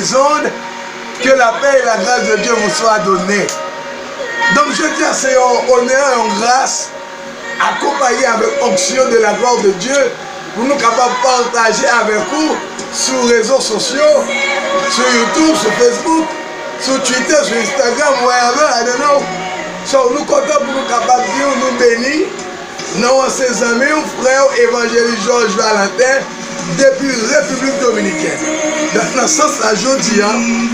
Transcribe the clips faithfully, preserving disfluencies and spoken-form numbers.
les ondes. Que la paix et la grâce de Dieu vous soient données. Donk, jodi a, se yon onè, yon gras, akonpaye avèk onction de la gloire de Dieu, pou nou kapab pataje avèk ou sou rezo sosyo, sou YouTube, sou Facebook, sou Twitter, sou Instagram, wherever, I don't know. So, nou kontan pou nou kapab di w nou beni, non an se zanmi w, frè w, Evanjelis Georges Valentin, depi Repiblik Dominikèn. Donk, nan sans sa, jodi a,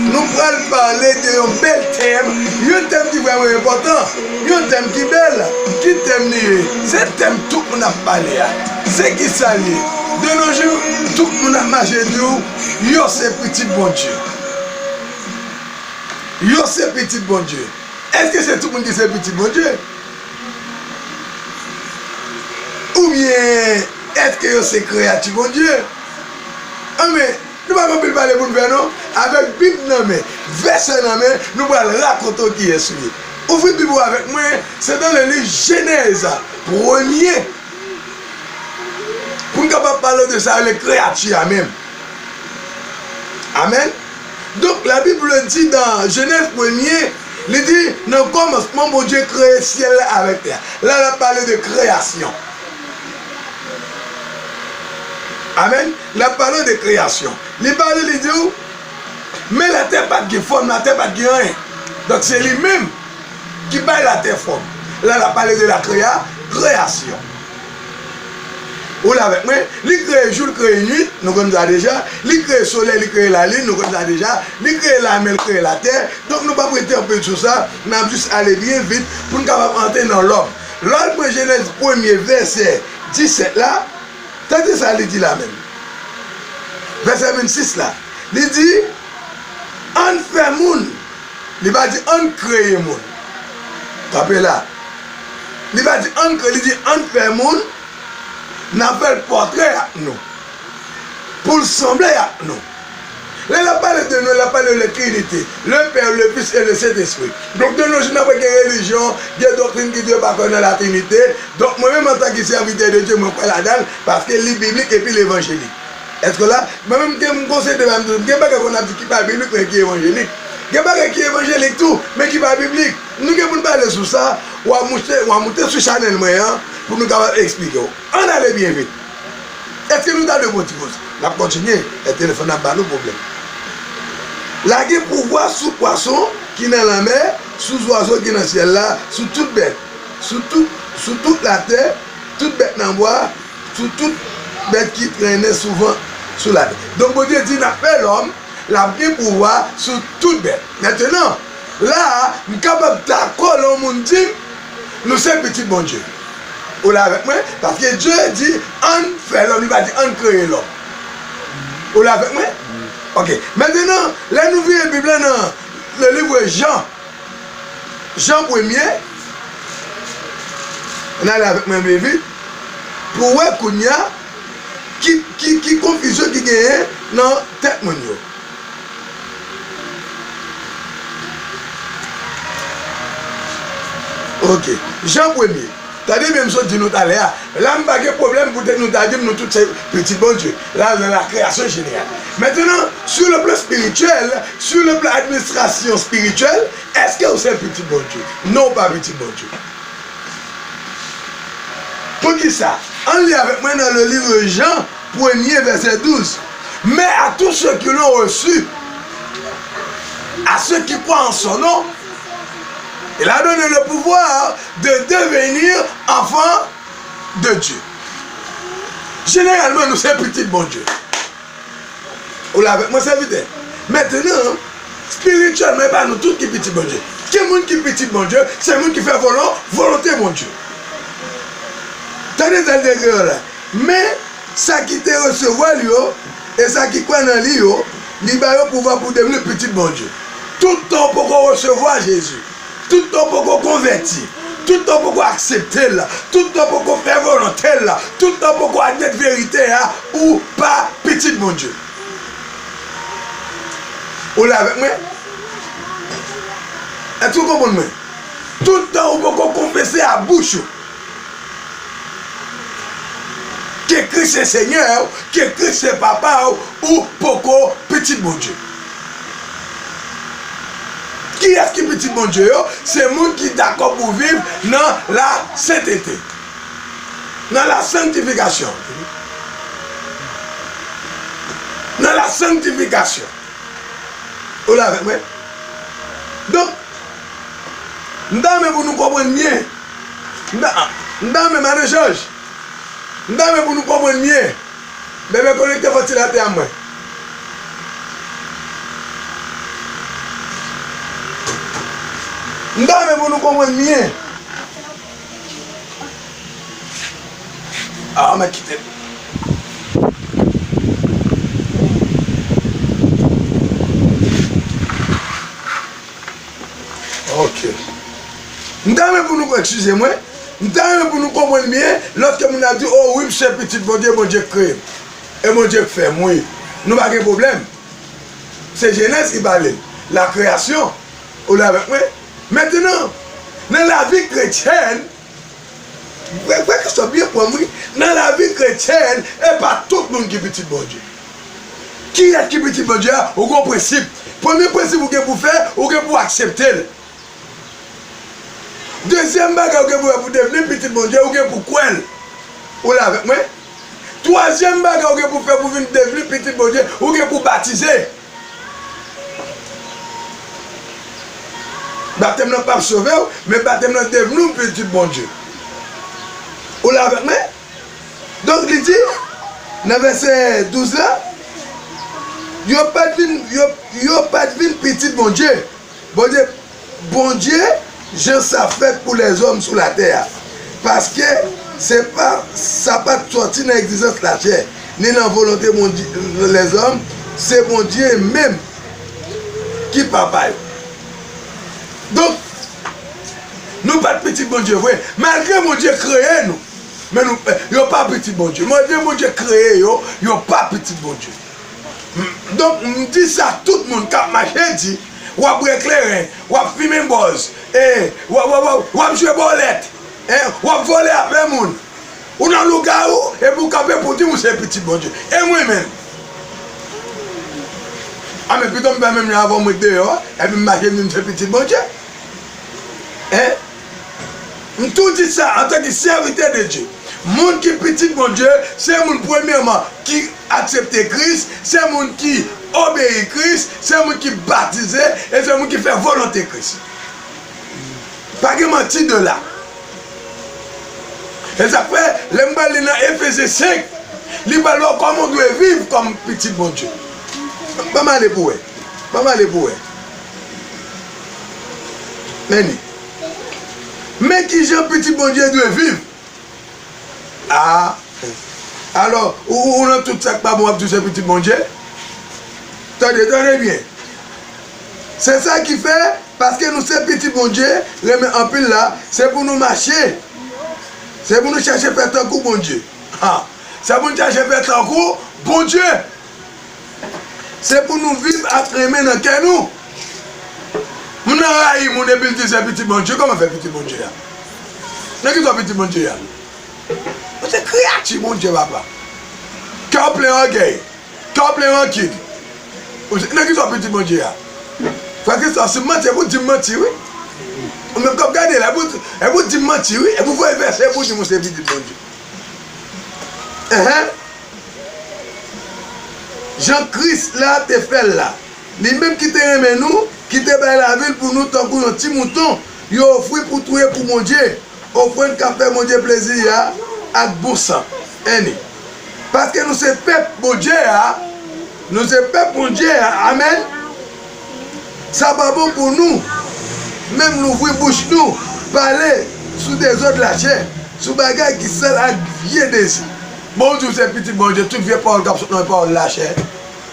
nou pral pale de yon bèl tèm, yon tèm ki vrèman enpòtan, yon tèm ki bèl. Ki tèm li ye? Se tèm tout moun ap pale a. Se ki sa l ye? De nos jours, tout moun ap mache di w, yo se pitit Bondye. Yo se pitit Bondye. Èske se tout moun ki se pitit Bondye? Oubyen, èske yo se kreyati Bondye? Anben, nou pa gen anpil pale pou n fè non. Avèk Bib nan men, vèsè nan men, nou pral rakonte w kiyès ou ye. Ouvri Bib ou avèk mwen, se nan le liv Jenèz, premye. Pou n kapab pale de sa, le kreyati a menm. Amèn. Donk, la Bible di nan Jenèz premye, li di, nan kòmansman, Bondye kreye syèl la avèk tè a. La, l ap pale de kreyasyon. Amèn. L ap pale de kreyasyon. Li pale, li di w, men latè pa t gen fòm, latè pa t gen anyen. Donk, se li menm ki bay latè fòm. La, l ap pale de la krea-, kreyasyon. Ou la avèk mwen? Li kreye jou, li kreye nuit, nou konn sa deja. Li kreye solèy, li kreye lalin, nou konn sa deja. Li kreye lamè, li kreye latè. Donk, nou p ap rete anpil sou sa. N ap jis ale byen vit pou n kapab antre nan lòm. Lè w al pran Jenèz premye vèsè disèt la, tande sa li di la menm. Vèsè vennsis la. Li di, ann fè moun. Li pa di, ann kreye moun. Kanpe la. Li pa di, ann kreye, li di, ann fè moun, n a fè l pòtrè ak nou. Pou l sanble ak nou. Lè l ap pale de nou, l ap pale de Trinite, le Père, le Fils et le Saint-Esprit. Donk, de nos jours, n ap wè gen relijyon, gen doktrin ki di yo pa kwè nan la Trinite. Donk, mwen menm, antanke sèvitè de Dye, mwen kwè ladan l, paske li biblik epi l evanjelik. Èske w la? Mwen menm, gen, m konseye de bagay, m gen bagay konn ap di ki pa biblik, men ki evanjelik. Gen bagay ki evanjelik tou, men ki pa biblik. Nou gen pou n pale sou sa, w a moute, w a moute sou chanèl mwen an, pou nou kapab eksplike w. Ann ale byen vit. Èske nou ta dwe pran ti poz? N ap kontinye, e telefòn ap ba nou pwoblèm. Lage pouvwa sou pwason ki nan lanmè, sou zwazo ki nan syèl la, sou tout bèt, sou tout, sou tout latè, tout bèt nan bwa, sou tout bèt ki trennen souvan sou latè. Donk, Bondye di n ap fè lòm, l ap gen pouvwa sou tout bèt. Mentenan, la a, m kapab dakò lè yon moun di m, nou se pitit Bondye. Ou la avèk mwen? Paske Dye di, ann fè lòm, li pa di, ann kreye lòm. Ou la avèk mwen? Ok. Mentenan, lè nou vire Bib la nan le livre Jan, Jan premye, ann ale avèk mwen byen vit, pou w wè kounye a ki, ki, ki konfizyon ki genyen nan tèt moun yo. Ok. Jan premye. Tande byen, m sot di nou talè a. La, m pa gen pwoblèm poutèt nou ta di m nou tout se pitit Bondye. La, nan la création générale. Maintenant, sur le plan spirituel, sur le plan administration spirituelle, èske ou se pitit Bondye? Non, ou pa pitit Bondye. Poukisa? Ann li avèk mwen nan le livre Jan, premye vèsè douz. Mais à tous ceux qui l'ont reçu, à ceux qui croient en son nom, il a donné le pouvoir de devenir enfants de Dieu. Jeneralman, nou se pitit Bondye. Ou la avèk mwen, sèvitè? Mentenan, espirityèlman, e pa nou tout ki pitit Bondye. Ki moun ki pitit Bondye? Se moun ki fè volon-, volonte Bondye. Tande sa l te ekri la. Men, sa ki te resevwa l yo, e sa ki kwè nan li yo, li ba yo pouvwa pou devni pitit Bondye. Toutan w poko resevwa Jezi, toutan w poko konvèti, toutan w poko aksepte l, toutan w poko fè volonte l, toutan w poko admèt verite a, ou pa pitit Bondye. Ou la avèk mwen? Èske w konprann mwen? Toutan w poko konfese a bouch ou ke Kris se Senyè w, ke Kris se Papa w, ou poko pitit Bondye. Kiyès ki pitit Bondye yo? Se moun ki dakò pou viv nan lasentete, nan lasantifikasyon, nan lasantifikasyon. Ou la avèk mwen? Donk, m ta renmen pou nou konprann byen. M ta, m ta renmen, Madan Jòj, m ta renmen pou nou konprann byen. Bebe, konekte fò ti latè a mwen. M ta renmen pou nou konprann byen. Ah, mwen kite. Ok. M ta renmen pou nou, eskize mwen, m ta renmen pou nou konprann byen, lòske moun ap di, "O wi, m se pitit Bondye, Bondye k kreye m. E Bondye k fè m, wi." Nou pa gen pwoblèm. Se Jenèz ki pale l. La création. Ou la avèk mwen? Mentnan, nan lavi kretyèn, frè, frè Christophe byen pran m, wi. Nan lavi kretyèn, e pa tout moun ki pitit Bondye. Kiyès ki pitit Bondye a? Ou gen yon prensip. Premye prensip ou gen pou fè, ou gen pou aksepte l. Dezyèm bagay ou gen pou fè pou devni pitit Bondye, ou gen pou kwè l. Ou la avèk mwen? Twazyèm bagay ou gen pou fè pou vin devni pitit Bondye, ou gen pou batize. Batèm nan p ap sove w, men batèm nan devni w pitit Bondye. Ou la avèk mwen? Donk, li di, nan vèsè douz la, yo pa t vin, yo, yo pa t vin pitit Bondye. Bondye, Bondye, jan sa fèt pou lèzòm sou latè a. Paske se pa, sa pa t sòti nan egzistans lachè, ni nan volonte Bondye, lèzòm, se Bondye menm ki papa yo. Donk, nou pa t pitit Bondye vre, malgre Bondye kreye nou. Men nou, yo pa pitit Bondye. Malgre Bondye kreye yo, yo pa pitit Bondye. M, donk, m di sa tout moun k ap mache di, w ap bwè kleren, w ap fimen bòz, e, w ap, w ap, w ap, w ap jwe bòlèt, en, w ap vòlè afè moun. Ou nan lougawou, epi w kanpe pou w di m ou se pitit Bondye. E mwen menm? A, men pito m fè menm jan avè w, m ret deyò, epi m mache m di m se pitit Bondye. En? M tou di sa antanke sèvitè de Dye. Moun ki pitit Bondye, se moun premyèman ki aksepte Kris, se moun ki obeyi Kris, se moun ki batize, e se moun ki fè volonte Kris. Pa gen manti de la. E sa k fè, lè m pral li nan Efezen senk, li pral wè kòman w dwe viv kòm pitit Bondye. Ban m ale pou wè. Ban m ale pou wè. Men li. Men kijan pitit Bondye dwe viv. A. Alò, ou, ou, ou nan tout sa k pa bon, w ap di w se pitit Bondye? Tande, tande byen. Se sa ki fè, paske nou se pitit Bondye, renmen anpil la, se pou nou mache. Se pou nou chache fè tankou Bondye. Ha. Se pou nou chache fè tankou Bondye. Se pou nou viv ak renmen nan kè nou. Moun nan rayi moun epi l di se pitit Bondye. Kòman fè pitit Bondye a? Nan ki sa w pitit Bondye a? Ou se kreyati Bondye, papa. Kè w plen ògèy. Kè w plen rankin. Ou se, nan ki sa w pitit Bondye a? Frè Christophe, si m manti, epi w di m manti, wi. Ou menm k ap gade la, epi w, epi w di m manti, wi. Epi w voye vèsè, epi w di m ou se pitit Bondye. Enhen. Jan Kris la te fè l la. Li menm ki te renmen nou, ki te bay lavi l pou nou tankou yon ti mouton, yo ofri pou touye pou Bondye, ofrann k ap fè Bondye plezi a ak bon san. Annie. Paske nou se pèp Bondye a, nou se pèp Bondye a, amèn. Sa pa bon pou nou menm louvri bouch nou, pale sou dezòd lachè, sou bagay ki sal ak vye dezi. Bon, ou di w se pitit Bondye, tout vye pawòl k ap sot nan pawòl lachè.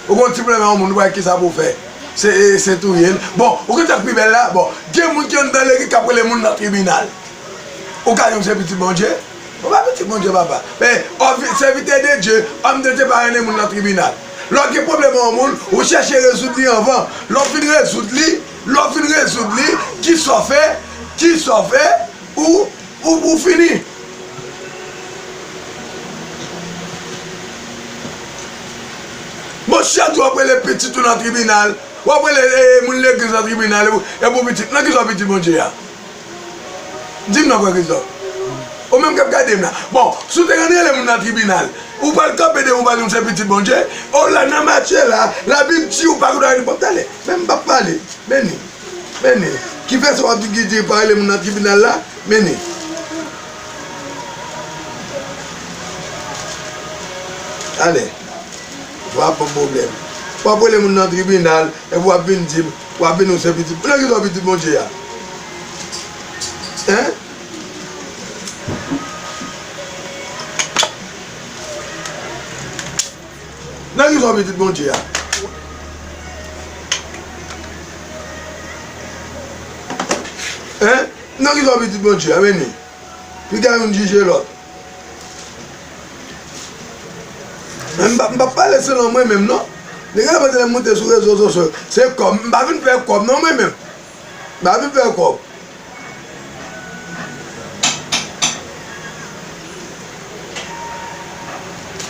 Ou gon ti pwoblèm ak yon moun, ou pa wè kisa pou w fè. Se, e, se touye l. Bon, ou konn sa k pi bèl la? Bon, gen moun ki anndan legliz k ap rele moun nan tribinal. Ou ka di w se pitit Bondye? Ou pa pitit Bondye, papa. Men, òm, sèvitè de Dye, òm de Dye pa rele moun nan tribinal. Lè w gen pwoblèm ak yon moun, ou chèche rezoud li anvan. Lè w fin rezoud li, lè w fin rezoud li, kisa w fè, kisa w fè, ou, ou, ou fini. Bon, chak jou w ap rele pitit ou nan tribinal, W ap rele, e, moun legliz nan tribinal, epi, epi w pitit. Nan kisa w pitit Bondye a? Di m non, frè Christophe. Ou menm k ap gade m la. Bon, si w te konn rele moun nan tribinal, ou pral kanpe devan w pral di w se pitit Bondye? O la, nan Matye la, Labib di w pa gen dwa rele, bon, tande, men m p ap pale. Beni. Beni. Ki fè sa w ap di, di pa rele moun nan tribinal la? Beni. Ale. W ap ban m pwoblèm. W ap rele moun nan tribinal, epi w ap vin di m, w ap vin di w se pitit. Nan kisa w pitit Bondye a? Hein? Nan kisa w pitit Bondye a? Hein? Nan kisa w pitit Bondye a, Beni? Piga youn jije lòt. Men m p ap, m p ap pale selon mwen menm, non. Nèg la panse lè m moute sou rezo sosyo, se kòb. M pa vin fè kòb, non, mwen menm. M pa vin fè kòb.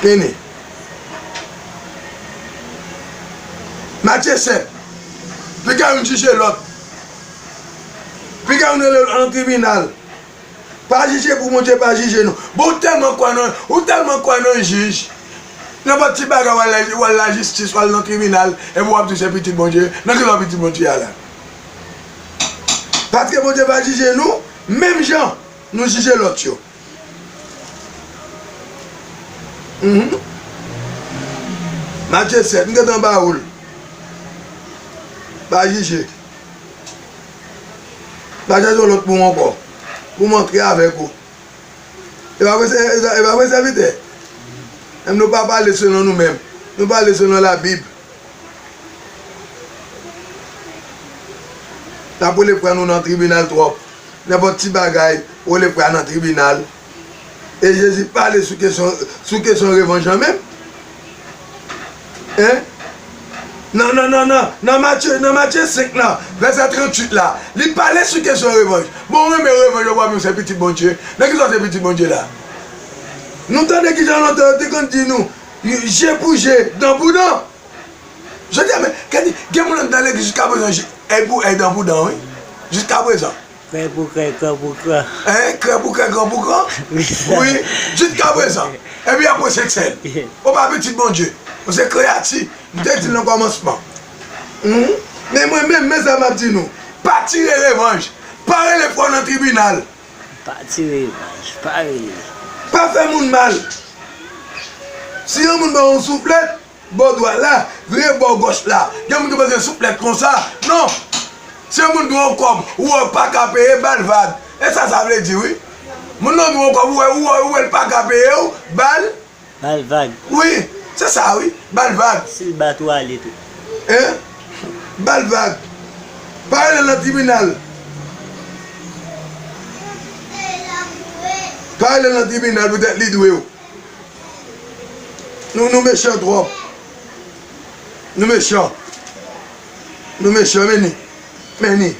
Vini. Matye sèt. Piga youn jije lòt. Piga youn rele lòt nan tribinal. Pa jije pou Bondye pa jije nou. Bon, ou tèlman kwè nan, ou tèlman kwè nan jij. Nenpòt ti bagay, w al la, w al lajistis, w al nan tribinal, epi w ap di w se pitit Bondye. Nan ki lè w pitit Bondye a la? Paske Bondye pa jije nou menm jan nou jije lòt yo. Mhm. Matye sèt, m gentan ba ou l. Pa jije. Pa chache yon lòt moun ankò pou m antre avèk ou. E pa vre, sè-, e pa, e pa vre, sèvitè? Menm nou pa pale selon nou menm. Nou pale selon Labib. N ap rele frè nou nan tribinal twòp. Nenpòt ti bagay, rele frè a nan tribinal. E Jezi pale sou kesyon, sou kesyon revanj lan menm. Hein? Nan, nan, nan, nan, nan Matye, nan Matye senk lan, vèsè tranntuit la, li pale sou kesyon revanj. Bon, ou renmen revanj, w ap di w se pitit Bondye. Nan kisa w se pitit Bondye la? Nou tande kijan lontan yo te konn di nou, je pou je, dan pou dan. Jodi a, men, gade, gen moun anndan legliz jiskaprezan, je, èy pou èy, dan pou dan, wi. Jiskaprezan. Krè pou krè, kran pou kran. Hein? Krè pou krè, kran pou kran? Wi, jiskaprezan. Epi apre se sèl. Ou pa pitit Bondye. Ou se kreyati. M te di l nan kòmansman. Hmm? Men mwen menm, men sa m ap di nou. Pa tire revanj. Pa rele frè w nan tribinal. Pa tire revanj. Pa rele. Pa fè moun mal. Si yon moun ba w yon souflèt, bò dwat la, vire bò gòch la. Gen moun ki panse souflèt konsa. Non. Si yon moun dwe yon kòb, ou wè w pa ka peye, ba l vag. E sa sa vle di, wi. Moun nan dwe yon kòb, ou wè, ou wè, ou wè l pa ka peye w, ba l. Ba l vag. Wi, se sa, wi. Ba l vag. Si l bat ou, ale tou. Hein? Ba l vag. Pa rele l nan tribinal. Pa rele l nan tribinal poutèt li dwe w. Nou, nou mechan twòp. Nou mechan. Nou mechan, men ni. Men ni.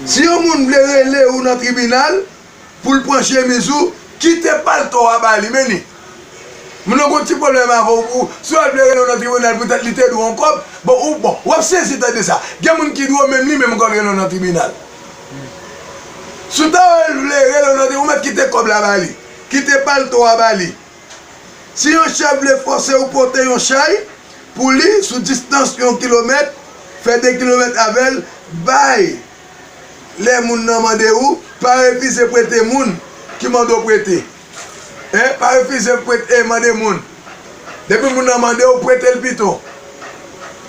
Si yon moun vle rele ou nan tribinal pou l pran chemiz ou, kite palto a ba li, men ni. Moun nan gon ti pwoblèm avè w, ou, si w al vle rele w nan tribinal poutèt li te dwe w yon kòb, bon, ou, bon, w ap sezi tande sa. Gen moun ki dwe w menm, li menm ankò l rele w nan tribinal. Si w ta wè l vle rele w nan tribinal, ou mèt kite kòb la ba li. Kite palto a ba li. Si yon chèf vle fòse w pote yon chay pou li sou distans yon kilomèt, fè de kilomèt avè l, bay. Lè moun nan mande ou, pa refize prete moun ki mande w prete. Hein? Pa refize prete, mande moun. Depi moun nan mande w, prete l pito.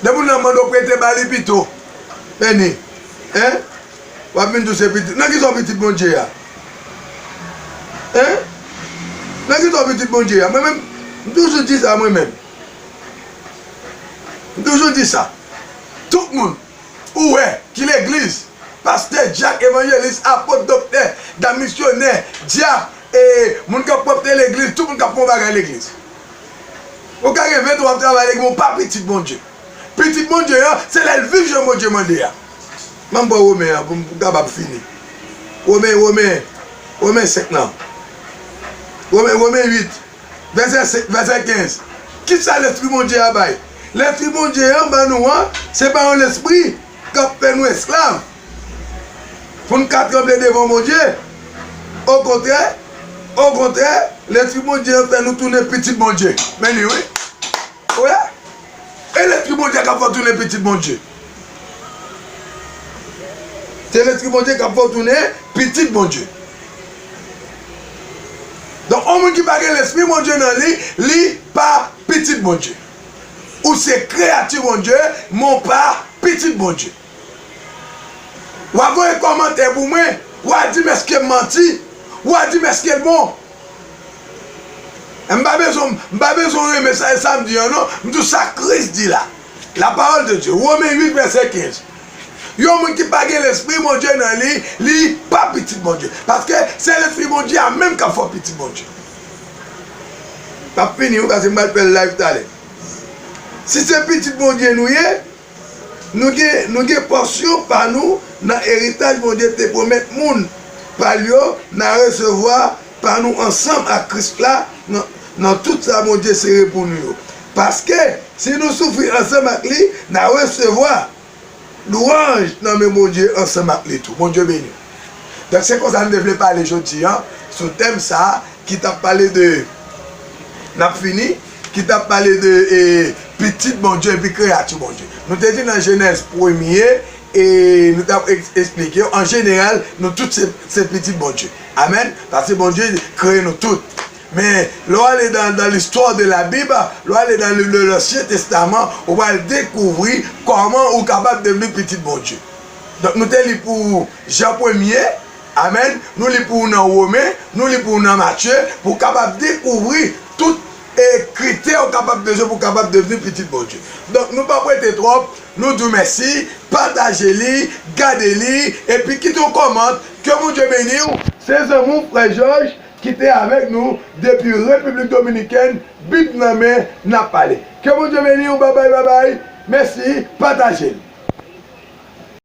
Depi moun nan mande w prete, ba li pito. Men ni. Hein? W ap vin di w se pitit. Nan kisa w pitit Bondye a? Hein? Nan kisa w pitit Bondye a? Mwen menm, m toujou di sa, mwen menm. M toujou di sa. Tout moun ou wè ki legliz, pastè, dyak, evanjelis, apot, doktè, dam misyonè, dyak, e, moun k ap pwòpte legliz, tout moun k ap fè yon bagay legliz. Ou ka gen ven tan w ap travay legliz, men w pa pitit Bondye. Pitit Bondye an, se lè l viv jan Bondye mande a. Ban m pran Women an pou m kapab fini. Women, Women, Women senk lan. Women, Women uit, vèsè senk, vèsè kenz. Kisa Lespri Bondye a bay? Lespri Bondye an ban nou an, se pa yon lespri k ap fè nou esklav pou n ka tranble devan Bondye. Okontrè, okontrè, Lespri Bondye an fè nou tounen pitit Bondye. Men li, wi. Wi. E Lespri Bondye k ap fè w tounen pitit Bondye. Se Lespri Bondye k ap fè w tounen pitit Bondye. Donk, yon moun ki pa gen Lespri Bondye nan li, li pa pitit Bondye. Ou se kreyati Bondye, men w pa pitit Bondye. W a voye kòmantè pou mwen, w a di m èske m manti, w a di m èske l bon. M pa bezwen, m pa bezwen renmen sa, sa m di an non. M di w sa Kris di la. La parole de Dieu, Women uit vèsè kenz. Yon moun ki pa gen Lespri Bondye nan li, li pa pitit Bondye. Paske se Lespri Bondye a menm k ap fè w pitit Bondye. M ap fini wi, paske m pral fè l live talè. Si se pitit Bondye nou ye, nou gen, nou gen pòsyon pa nou nan eritaj Bondye te pwomèt moun pa l yo, n a resevwa pa nou ansanm ak Kris la nan, nan tout sa Bondye sere pou nou yo. Paske, si nou soufri ansanm ak li, n a resevwa lwanj nan men Bondye ansanm ak li tou. Bondye beni w. Donk, se konsa n te vle pale jodi a, sou tèm sa a, ki t ap pale de, n ap fini, ki t ap pale de, e, pitit Bondye epi kreyati Bondye. Nou te di nan Jenèz premye, e nou t ap eks-, eksplike, an jeneral, nou tout se, se pitit Bondye. Amèn. Paske Bondye kreye nou tout. Men, lè w ale dans, dans l'histoire de la Bible, lè w ale dans le, le, l'Ancien Testament, ou pral dekouvri kòman ou kapab devni pitit Bondye. Donk, nou te li pou Jan premye, amèn, nou li pou ou nan Women, nou li pou ou nan Matye, pou w kapab dekouvri tout, e, kritè ou kapab bezwen pou w kapab devni pitit Bondye. Donk, nou p ap rete twòp, nou di w mèsi, pataje li, gade li, epi kite yon kòmant, ke Bondye beni w, se zanmi w, frè Jòj, ki te avèk nou depi Repiblik Dominikèn, Bib nan men, n ap pale. Ke Bondye beni w, babay, babay. Mèsi, pataje l.